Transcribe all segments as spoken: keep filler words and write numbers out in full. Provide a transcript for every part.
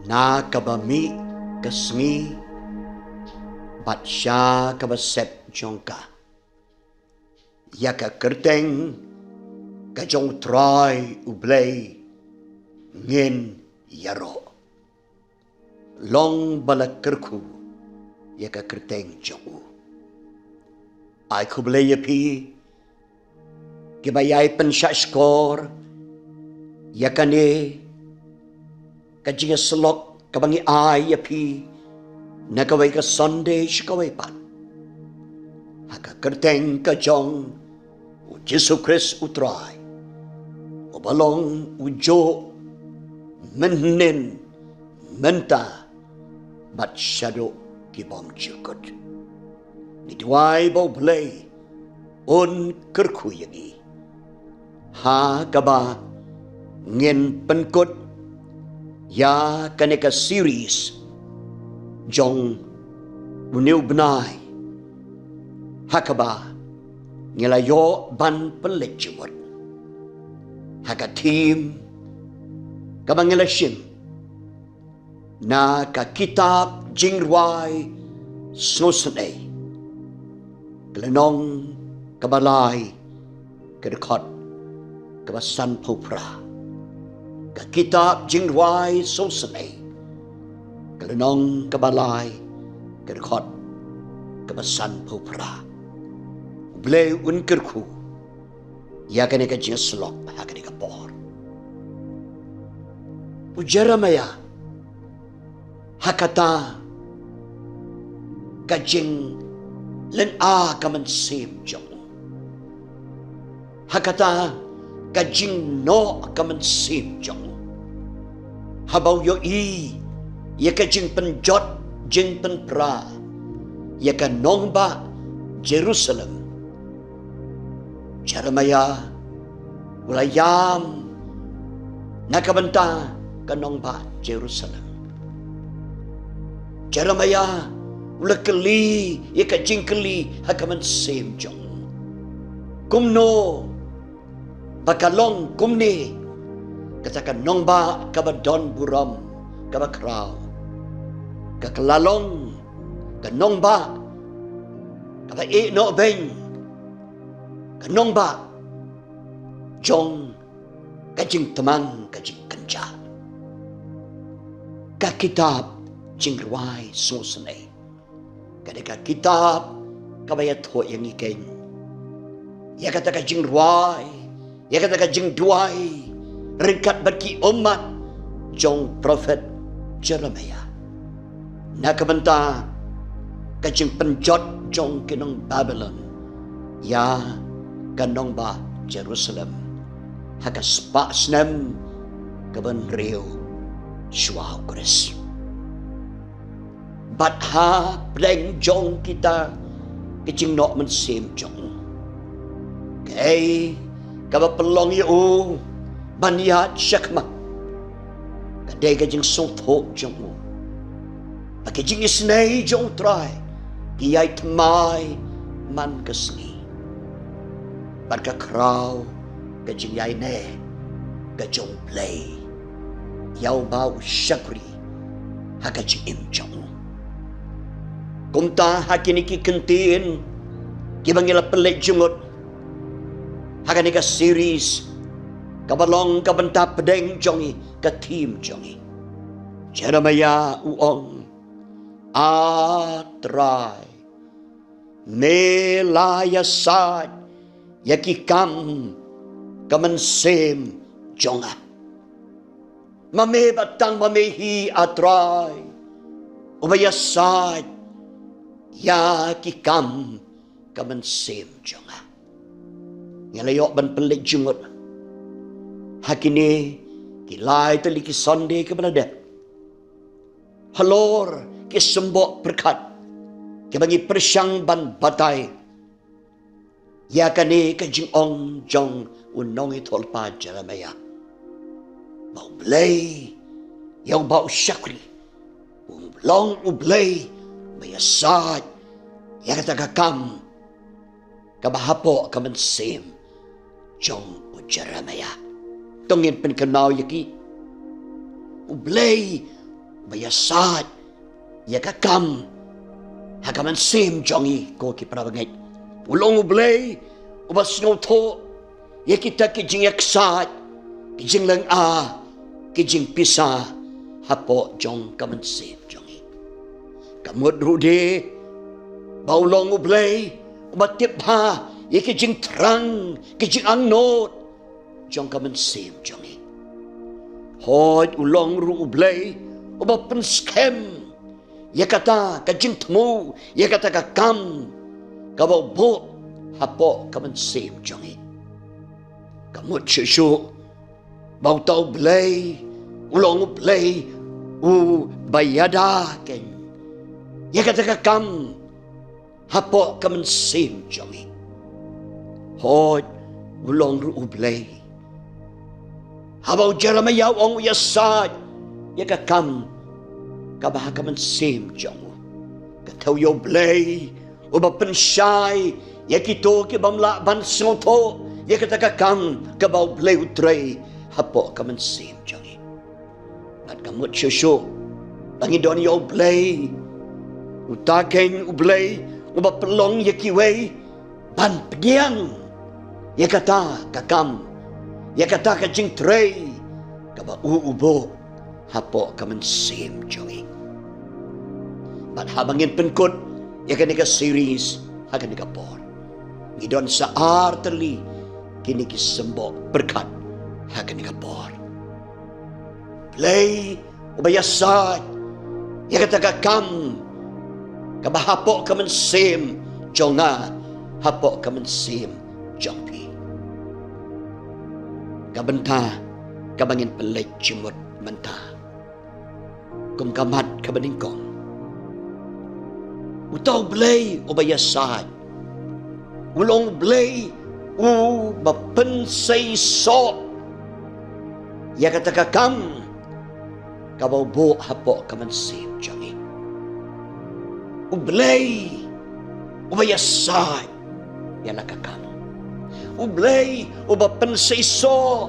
Na kaba mih ka sngi bad sha kaba set jong ka, ïa ka kyrteng ka jong U Trai U Blei ngin ïaroh. Long ba la kyrkhu ïa ka kyrteng jong u. Ai khublei ïa phi kiba ïai pynshah shkor ïa kane ka jingïasyllok kaba ngi ai ïa phi na kawei ka Sunday sha kawei pat, ha ka kyrteng ka jong U Jisu Khrist U Trai, uba long ujuh, mynhynnin, mynta bad shaduh ki bymjukut. Ngi duwai ba U Blei un kyrkhu ïa ngi ha kaba ngin pynkut ïa kane ka series jong une u bnai, ha kaba ngi la ïoh ban pynleit jingmut ha ka theme kaba ngi la shim na ka kitab Jingrwai Sngewsynei, ka lynnong kaba lai, ka dkhot kaba sanphew phra. Ka kitab Jingrwai Sngewsynei, ka lynnong kaba lai, ka dkhot kaba sanphew phra. U Blei un kyrkhu ïa kane ka jingïasyllok ha kane ka por. U Jeremiah, ha kata ka jinglynga ka mynsiem jong u, ha kata ka jingnoh ka mynsiem jong u, haba u ïohi ïa ka jingpynjot jingpynpra ïa ka nongbah Jerusalem, Jeremiah u la ïam na ka bynta ka nongbah Jerusalem. Jeremiah u la kylli ïa ka jingkylli ha ka mynsiem jong u, kumno ba ka long kumne kata ka nongbah kaba don burom, kaba khraw, ka ka la long ka nongbah kaba ïehnoh beiñ, ka nongbah jong ka jingtmang, ka jingkynjah. Ka kitab Jingrwai Sngewsynei ka dei ka kitab kaba ïathuh ïa ngi keiñ ïa kata ka jingrwai, ïa kata ka jingduwai ryngkat bad ki ummat jong u prophet Jeremiah na ka bynta ka jingpynjot jong ki nong Babilon ïa ka nongbah Jerusalem ha ka spah snem kaba hynriew shuwa U Khrist. Bad ha pdeng jong kita ki jingnoh mynsiem jong u, kaei kaba pynlong ïa u ban ïaid shakhmat ka dei ka jingsngewthuh jong u ba ki jingisynei jong U Trai ki ïai thymmai man ka sngi, bad ka khraw ka jingïaineh ka jong U Blei ïa uba u shakri ha ka jingim jong u. Kumta ha kine ki kyntien kiba ngi la pynleit jingmut ha kane ka series kaba long ka bynta pdeng jong ngi, ka theme jong ngi, Jeremiah u ong, A Trai, me la ïasaid ïa ki kam ka mynsiem jong nga. Ma me ba tang ma me hi, A Trai, uba ïasaid ïa ki kam ka mynsiem jong nga. Ngi la ïoh ban pynleit jingmut ha kine ki lai tylli ki Sunday kiba la dep halor ki symboh pyrkhat kiba ngi pyrshang ban batai ïa kane ka jingong jong u nongïathuhlypa Jeremiah ba U Blei ïa uba u shakri u long U Blei ba ïasaid ïa kata ka kam kaba hapoh ka mynsiem jong u Jeremiah. To ngin pynkynmaw ïa ki. U Blei ba ïasaid ïa ka kam ha ka mynsiem jong ngi, ko ki para bangeit. U long U Blei uba sngewthuh ïa kita ki jingïaksaid, ki jinglynga, ki jingpisa hapoh jong ka mynsiem jong ngi. Ka mut ruh de ba u long U Blei uba tip bha ïa ki jingthrang, ki jingangnud jong ka mynsiem jong ngi. Hooid, u long ruh U Blei uba pynskhem ïa kata ka jingthmu, ïa kata ka kam kaba u buh hapoh ka mynsiem jong ngi. Ka mut shuh shuh ba uta U Blei u long U Blei uba ïada keiñ ïa kata ka kam hapoh ka mynsiem jong ngi. Hooid, u long ruh U Blei. Haba u Jeremiah u ong u ïasaid ïa ka kam kaba ha ka mynsiem jong u, ka thew ïa U Blei uba pynshai ïa kito ki bym lah ban sngewthuh ïa kata ka kam kaba U Blei u trei hapoh ka mynsiem jong ngi. Bad ka mut shuh shuh ba ngi don ïa U Blei, uta keiñ U Blei uba pynlong ïa kiwei ban pdiang ïa kata ka kam, ïa kata ka jingtrei kaba u u buh hapoh ka mynsiem jong ngi. Bad haba ngin pynkut ïa kane ka series ha kane ka por, ngi don sa ar tylli kine ki symboh pyrkhat ha kane ka por. Blei uba ïasaid ïa kata ka kam kaba hapoh ka mynsiem jong nga, hapoh ka mynsiem jong phi. Ka bynta kaba ngin pynleit jingmut mynta kum ka mat kaba nyngkong, uta U Blei uba ïasaid u long U Blei uba pynseisoh ïa kata ka kam kaba u buh hapoh ka mynsiem jong ngi. U Blei uba ïasaid ïa la ka kam. U Blei uba pynseisoh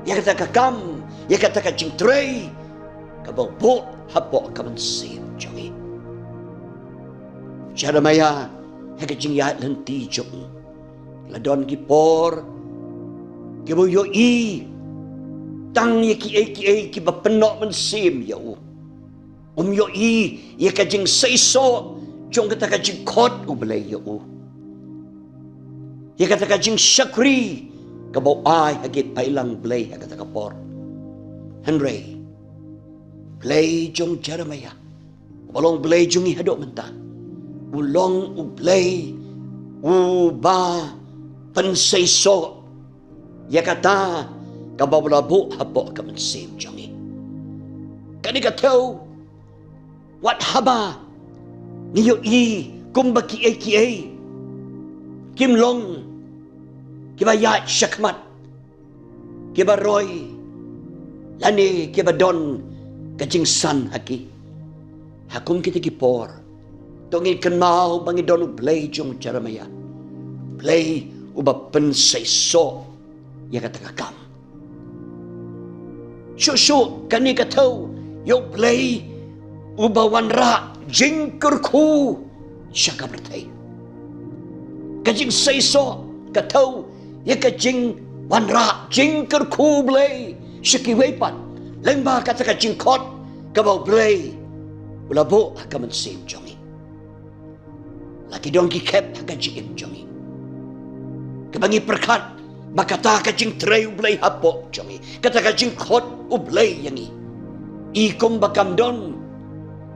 ïa kata ka kam, ïa kata ka jingtrei kaba u buh hapoh ka mynsiem jong ngi. Jeremiah ha ka jingïaid lynti jong u, la don ki por kiba u ïohi tang ïa kiei kiei kiba pynnoh mynsiem ïa u. Um ïohi ïa ka jingseisoh jong kata ka jingkhot U Blei ïa u, ïa kata ka jingshakri kaba u ai ha ki paidlang Blei ha kata ka por. Hynrei Blei jong Jeremiah, uba long Blei jong ngi haduh mynta, u long U Blei uba pynseisoh ïa kata kaba u la buh hapoh ka mynsiem jong ngi. Kane ka thew, wat haba ngi ïohi kumba kiei kiei kim long kiba ïaid shakhmat, kiba roi, lane kiba don ka jingsan ha ki. Ha kum kita ki por, to ngin kynmaw ba ngi don U Blei jong u Jeremiah, Blei uba pynseisoh ïa kata ka kam. Shuh shuh kane ka thew ïa U Blei uba wanrah jingkyrkhu sha ka pyrthei. Ka jingseisoh ka thew ïa ka jingwanrah jingkyrkhu U Blei sha kiwei pat, lyngba kata ka jingkhot kaba U Blei u la buh ha ka mynsiem jong ngi. La ki don ki khep ha ka jingim jong ngi kaba ngi pyrkhat ba kata ka jingtrei U Blei hapoh jong ngi, kata ka jingkhot U Blei ïa ngi, i kumba kam don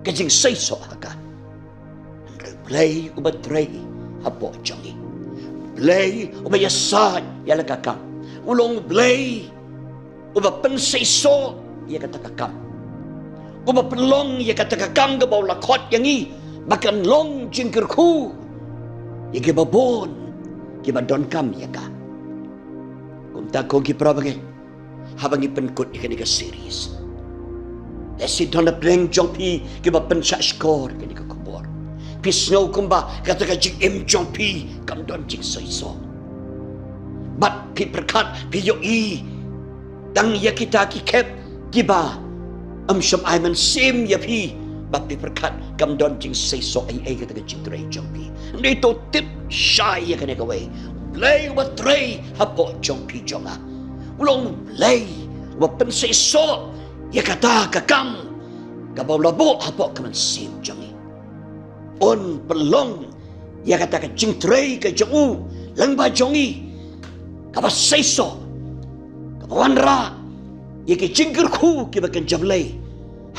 ka jingseisoh ha ka. Hynrei U Blei uba trei hapoh jong ngi, Blei uba ïasaid ïa la ka kam, u long Blei uba pynseisoh ïa kata ka kam, uba pynlong ïa kata ka kam kaba u la khot ïa ngi ba kan long jingkyrkhu ïa kiba bun kiba donkam ïa ka. Kumta ko ki para bangeit, haba ngi pynkut ïa kane ka series, lehse don napdeng jong phi kiba pynshah shkor ïa kane ka khubor. Phi sngew kumba kata ka jingim jong phi kam don jingseisoh. Bad phi pyrkhat, phi ïohi tang ïa kita ki khep kiba Ym shym ai mynsiem ïa phi ba phi pyrkhat kam don jingseisoh ei ei kata ka jingtrei jong phi. Hynrei to tip shai ïa kane kawei. Blei uba trei hapoh jong phi jong nga u long Blei uba pynseisoh ïa kata ka kam kaba u la buh hapoh ka mynsiem jong ngi. Un pynlong ïa kata ka jingtrei ka jong u lyngba jong ngi kaba seisoh, kaba wanrah ïa ki jingkyrkhu kiba kynja Blei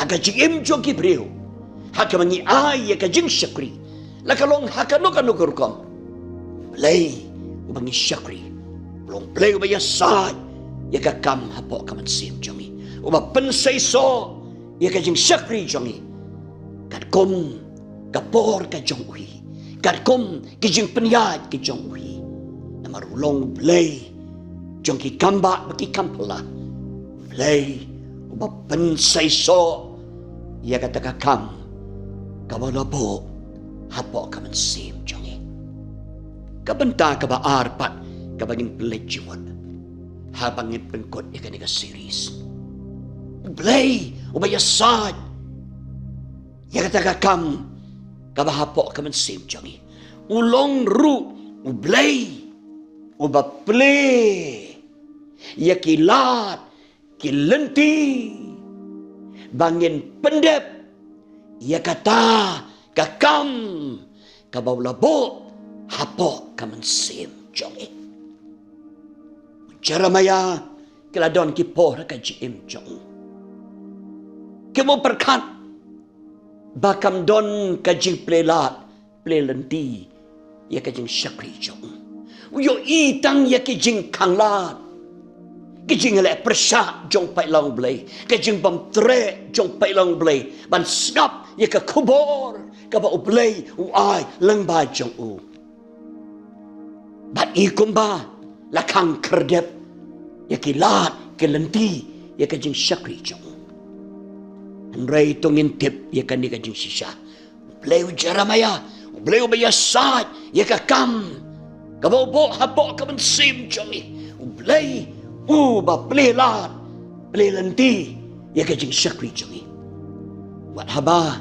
ha ka jingim jong ki briew, ha kaba ngi ai ïa ka jingshakri, la ka long ha kano kano ka rukom. Blei uba ngi shakri u long Blei uba ïasaid ïa ka kam hapoh ka mynsiem jong ngi, uba pynseisoh ïa ka jingshakri jong ngi katkum ka por ka jong u hi, katkum ki jingpynïaid ki jong u hi. Namar u long Blei jong ki kam bah bad ki kam phylla, Blei uba pynseisoh ïa kata ka kam kaba u la buh hapoh ka mynsiem jong ngi. Ka bynta kaba ar pat kaba ngin pynleit jingmut haba ngin pynkut ïa kane ka series. U Blei uba ïasaid ïa kata ka kam kaba hapoh ka mynsiem jong ngi u long ruh u Blei uba plie ïa ki lad ki lynti ba ngin pyndep ïa kata ka kam kaba u la buh hapoh ka mynsiem jong ngi. Jeremiah ki la don ki por ha ka jingim jong u, ki mo pyrkhat ba kam don ka jingplie lad plie lynti ïa ka jingshakri jong u. U ïohi tang ïa ki jingkhang lad, ki jingleh pyrshah jong paidlang Blei, ka jingbym treh jong paidlang Blei ban sngap ïa ka khubor kaba u Blei u ai lyngba jong u. Bad i kumba la khang khyrdep ïa ki lad ki lynti ïa ka jingshakri jong u. Hynrei to ngin tip ïa kane ka jingshisha. U Blei u Jeremiah, u Blei uba ïasaid ïa ka kam kaba u buh hapoh ka mynsiem jong ngi, u Blei uba plie lad plie lynti ïa ka jingshakri jong ngi. Wat haba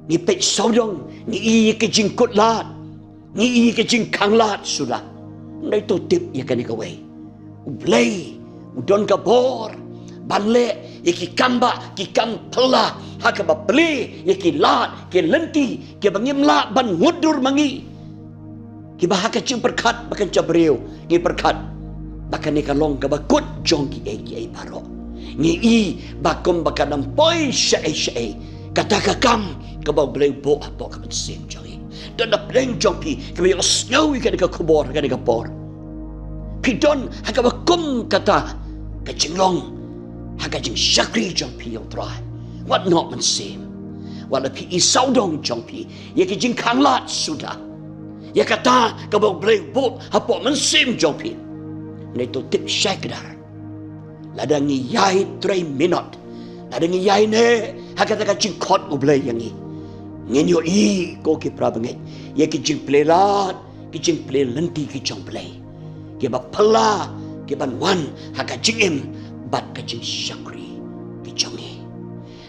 ngi peit sawdong ngi i ïa ka jingkut lad, ngi i ïa ka jingkhang lad suda. Hynrei to tip ïa kane kawei. U Blei u don ka bor ban leh ïa ki kam bah ki kam phylla ha kaba plie ïa ki lad ki lynti kiba ngim lah ban ngutdur ma ngi, kiba ha ka jingpyrkhat ba kan jabriew ngi pyrkhat ba kane ka long kaba kut jong kiei kiei baroh. Ngi i ba kum ba kan ym poi shaei shaei kata ka kam kaba u Blei u buh hapoh ka mynsiem jong ngi. Don na pdeng jong phi kiba ïohsngew ïa kane ka khubor ha kane ka por. Phi don ha kaba kum kata ka jinglong ha ka jingshakri jong phi ïa u Trai. Wat noh mynsiem. Wat la phi i sawdong jong phi ïa ki jingkhang lad suda ïa kata kaba u Blei u buh hapoh mynsiem jong phi. Hynrei to tip shai kdar, lada ngi ïai trei minot, lada ngi ïai neh ha kata ka jingkhot u Blei ïa ngi, ngin ïohi ko ki para bangeit ïa ki jingplie lad ki jingplie lynti ki jong Blei, kiba phylla kiban wan ha ka jingim bad ka jingshakri ki jong ngi.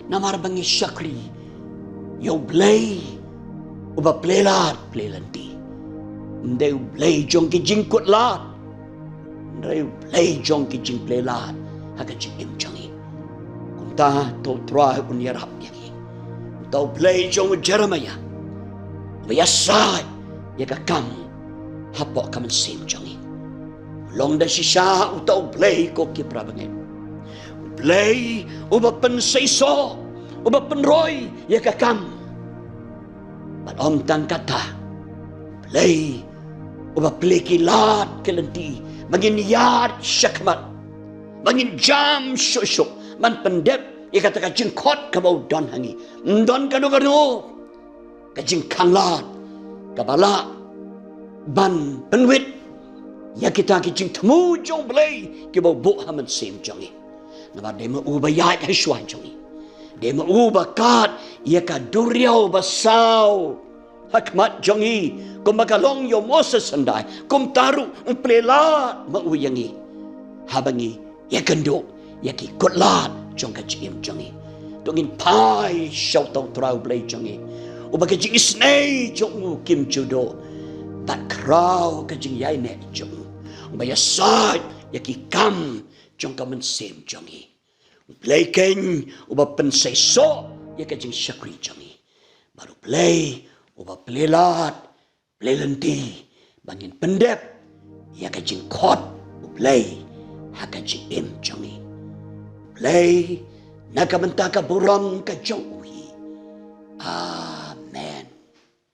Namar ba ngi shakri ïa u Blei uba plie lad plie lynti. Ym dei u Blei jong ki jingkut lad, hynrei u Blei jong ki jingplie lad ha ka jingim jong ngi. Kumta to u Trai un ïarap ïa ngi. Kumta u Blei jong u Jeremiah uba ïasaid ïa ka kam hapoh ka mynsiem jong ngi u long da shisha uta u Blei ko ki para bangeit. U Blei uba pynseisoh, uba pynroi ïa ka kam. Bad ym tang kata, u Blei uba plie ki lad ki lynti ba ngin ïaid shakhmat, ba ngin jam shuh shuh ban pyndep ïa kata ka jingkhot kaba u don ha ngi. Ym don kano kano ka jingkhang lad kaba lah ban pynwit ïa kita ki jingthmu jong u Blei kiba u buh ha mynsiem jong ngi. Namar dei ma u ba ïaid ha shuwa jong ngi, dei ma u ba kad ïa ka duriaw ba saw ha khmat jong ngi, kumba ka long ïa u Moses hyndai, kumta ruh u plie lad ma u ïa ngi haba ngi ïakynduh ïa ki kut lad jong ka jingim jong ngi. To ngin phai sha uta U Trai U Blei jong ngi, uba ka jingisynei jong u kim ju duh, bad khraw ka jingïaineh jong u, uba ïasaid ïa ki kam jong ka mynsiem jong ngi. U Blei keiñ uba pynseisoh ïa ka jingshakri jong ngi. Bad U Blei uba plie lad, plie lynti, ba ngin pyndep ïa ka jingkhot U Blei ha ka jingim jong ngi. Blei, na ka bynta ka burom ka jong u hi. Amen.